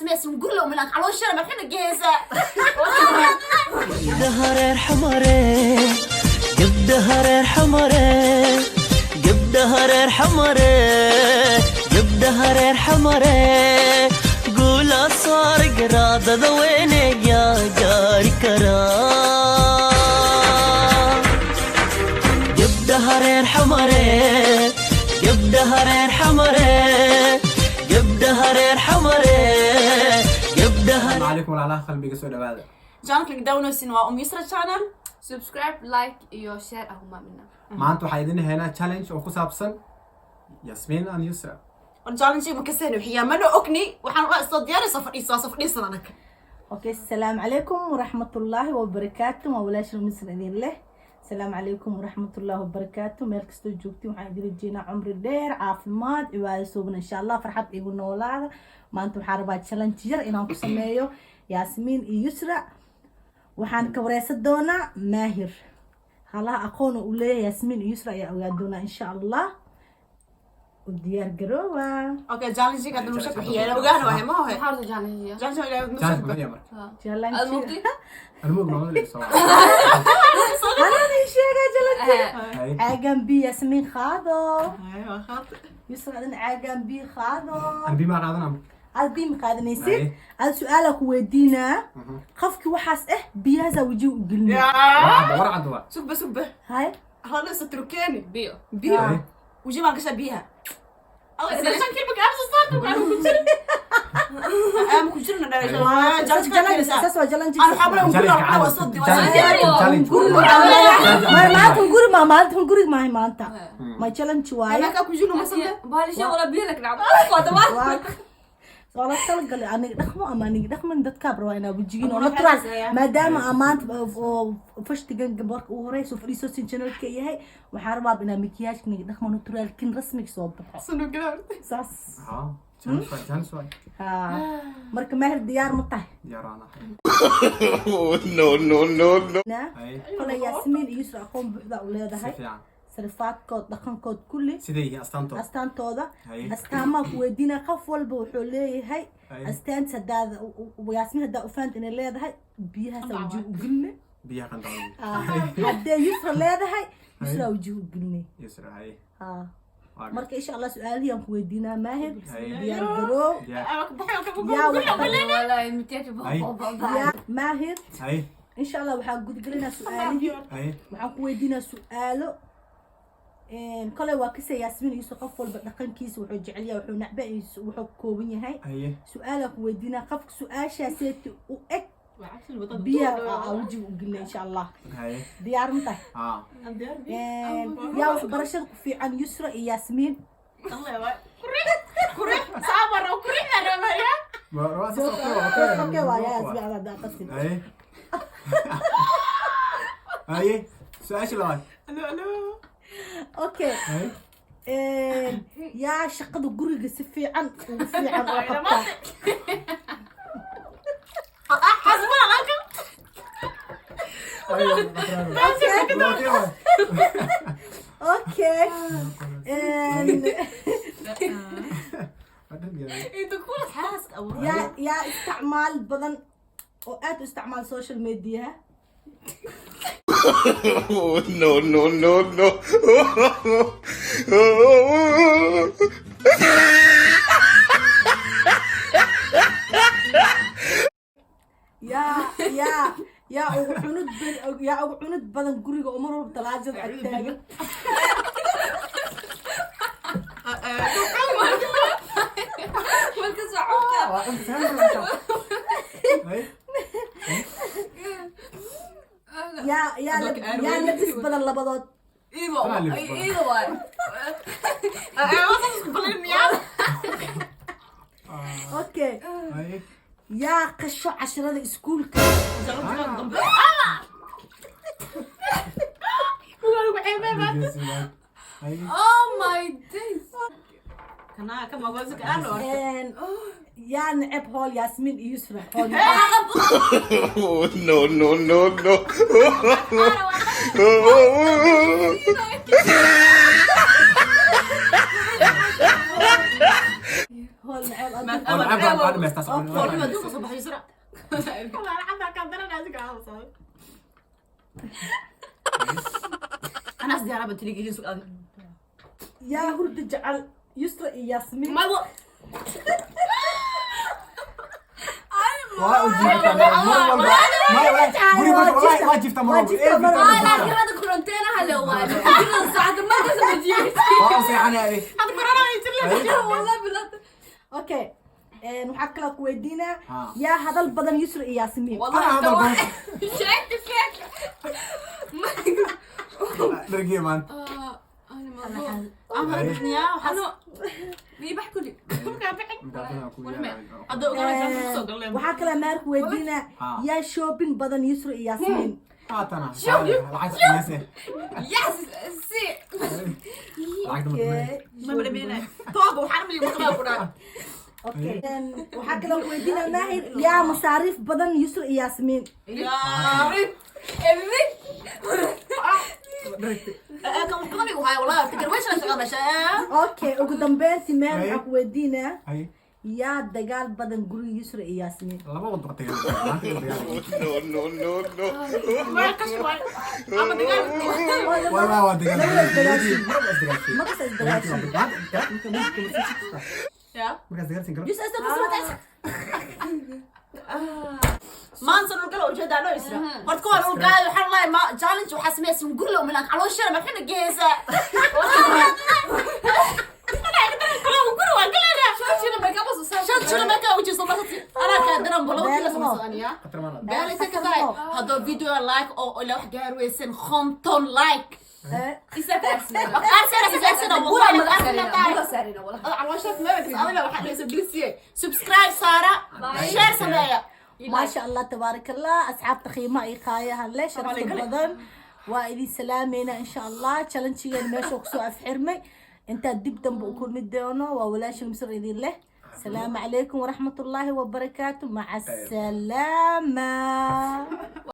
Samaysan gurlo malan calooshana maxayna geysaa. Gabdhaha reer Xamare, gabdhaha reer Xamare, gabdhaha reer Xamare, gabdhaha reer Xamare, guula saar garaadada weyne yaa gaari karaa. Gabdhaha reer Xamare, gabdhaha reer Xamare, gabdhaha reer Xamare, gabdhaha Asalaamu calaykum, walaalaha qalbiga, soo dhawaada. Channelka daawanaysin waa Yusra Channel. Subscribe, like iyo share ahumamina. Maanta waxaa idin haynaa challenge oo ku saabsan Yasmiin and Yusra. War challenge ma kaseen wixiyaa mana ogni, waxaan waa soo diyaaraysa, fadhiisa soo fadhiisan anaka. Okay, asalaamu calaykum waraxmatullaahi wabarakaatu. Waa walaasha Misr idin leh. Asalaamu calaykum waraxmatullaahi wabarakaatu. Meel kastoo joogtiin, waxaan idin rajeynaa cumri dheer, caafimaad, cibaado suuban, insha Allah, farxad igu noolaada. Maanta waxaan rabaa challenge yar inaan ku sameeyo Yaasmiin iyo Yusra. Waxaan ka wareysan doonaa Maahir halaha aqoon uu leeyahay Yaasmiin iyo Yusra ayaa ogaa doonaa, insha Allah. U diyaar garoowa. Okay, challenge ka dul shak wixiyaa ogaana waa ma hohe. Maxaa horta challenge? Challenge ilaa Challenge muxuu yahay marka? Challenge. Aad mugdi? Anuma og, noomada soo. Anaa idin sheegaa challenge. Hay. Caagan biyo Yaasmiin qaado, Yusra adin caagan biyo qaado. An biyo maa qaadanaa marka? Aad biyo ma qaadanaysid. Haye. Aad su-aalaa ku weydiinaa, qofkii waxaas biyahaasaa wajiga u gelinaa. Warcadda, warcadda waa. Sugba, sugba. Hay. Halisa turkeeni. Biyo. Biyo. Hay. Waji baan gashaa biyaha. Shan kilba gaabsa saarta waxaan ku jirin ama ku jirna dhalay. Saas waa challenge. Aan waxaa bala Challenge guri waa soo challenge. Ma maanta hunguri, ma maanta hunguri maahay, maanta ma challenge waaye. Anaka ku jirno masande. Baalisha wala biyo lak dhacdo waa dabaan. Waa la talagalay aniga dhaqmo ama aniga dhaqman dadkaa rabaa inaa wejigin oo natural, maadaama aan maanta oo fashtigan marka ugu horeyso fadhiiso sin channelka yahay, waxaan rabaa inaa makiyaajka niga dhaqmo, naturalkin rasmiga soo baxo saas. Haa, challenge waay, challenge waay. Ha, marka Maahir, diyaar ma tahay? Diyaar aan ahay. No, no, no, no. Na Hay. Kole Yaasmiin iyo Yusra aqoon buuxda u Si leedahay fiican. Sarifaadkood, dhaqankood, kulli. Siday yihiin astaantooda. Astaantooda. Haye. Astaamaa ku weydiina, qof walba wuxuu leeyahay Haye. astaanta. Hadaada Yaasmiin haddaa ufaanta inay leedahay, biyahaasa wajiga u geline. Biyaha qandhaw. Haddee Yusra leedahay, Yusra wajiga u geline. Yusra, haye. Ha. Waa Marka insha Allah su-aalihii aan ku weydiinaa. Maahir, Haye. diyaar garoow. Diyaar. Yaa wax Wallahi mitiyaatu. Ay. Yaa Maahir. Haye. Insha Allah waxaan gudgelinaa su-aalihii. Haye. Waxaan ku weydiinaa su-aalo. Kole waa kasee Yaasmiin iyo Yusra, qof walba dhaqankiisa, wuxuu jecel yahay, wuxuu nacba iyo wuxuu ka kooban yahay. Haye. Su-aalaa ku weydiinaa, qofka su-aashaaseeti u eg biyaha aa wajiga u gelina, insha Allah. Haye. Diyaar ma tahay? Haa. Yaa waxbarashada ku fiican, Yusra iyo Yaasmiin? Waa saas, okay, okay. Okay, waa yaa Yaasmiin adaa daaqasin. Haye, haye, su-aasha labaad. Okay. Haye. Yaa shaqada guriga si fiican ugu fiican oo qabtaa? Okay waay. Okay. Waa dhan. Yaa isticmaal badan oo aad u isticmaal social media? No, no, no, no. Yaa ugu cunid badan guriga oo mar walba talaajada ag taagan? Marka socodka. Waa imtixaan. Haye. Yaa labis badan labadood? Iido. Anaa libis badan. Iido waay. Okay. Haye. Yaa qasho casharada iskuulka? Haye. Oh my days. Yaa neceb hool, Yaasmiin iyo Yusra, hool? No, no, no, no. Hool Fool naceeb Ma- Oo lacag baa dhamaystaas. Foolxuma adduunka soo baxay, Yusra. Anaas diyaaraba tiligelin su'aal. Yaa hurda jecel, Yusra iyo Yaasmiin? Ma Waa u jiiftaa mar walba. Guri marka wallahi waa jiiftaa mar walba. Waa jiiftaa mar walba. Laakiin hadda koronteena hale waaye. Saacada ma ka soo jiifti. Waa u seexanaya adi. Hadda corona way jirleen. Wallahi bilaa. Okay, waxaa kaloo ku weydiinaa Ha. yaa hadal badan, Yusra iyo Yaasmiin? Ana hadal badan. Sheegti sheeg. Dhargiya maanta. Ama niyaa waxaas Ano biibax kuli. Hadda ogaanaysaa ku soo galeen. Waxaa kaloo maar ku weydiinaa Ha. yaa shopping badan, Yusra iyo Yaasmiin? Haatana. Lacag samayse. Yes, si. Lacagta ma Okay. Ma badhameenay. Tooba waxaan umaleeyay maqlaa ku dhaca. Okay, waxaa kaloo ku weydiinaa Maahir yaa masaariif badan, Yusra iyo Yaasmiin? Yaa. Every. Kan wax badan igu haya wallahi. Fikir weyn shaqada meesha. Okay, ugu dambeyntii meer Hey. waxaa ku weydiinaa Hay. yaa dagaal badan guriga, Yusra iyo Yaasmiin? Laba wado dagaal. Maanta dagaal. No, no, no, no. Ma qash waay. Ama dagaal. Wallah waa dagaal. Ma kasta isdagaashin. Yaa. Markaas dagaalsin karo. Yusra isla kasoo maanta dhulkala ujeedaa noo Isra. Horta kuwaan dhulkaada waxaan lahay ma challenge waxaa samaysan guriga umilaan calooshana ma xina geysa. Shan jiro markaa ujeesto marka anaa kaa daran balo kila samaysan aniya. Baalisa ka tahay haddoo video like oo ila wax gaar weysan 50 like. Arsena arsena wallahi arsena tahay. Calooshaas ma adiga waxaa dhahaysa bilisiye. Subscribe saara, share sameeya. Maasha Allah, tabaarak Allah. Asxaabta qiimaha iyo qaayaha leh, sharafta badan, waa idin salaameynaa. Insha Allah challengegan meesha kusoo afxirmay. Intaa dib dambe u kulmi doono, waa walaasha Misr idin leh. Asalaamu calaykum waraxmatullaahi wabarakaatu. Maca asalaama.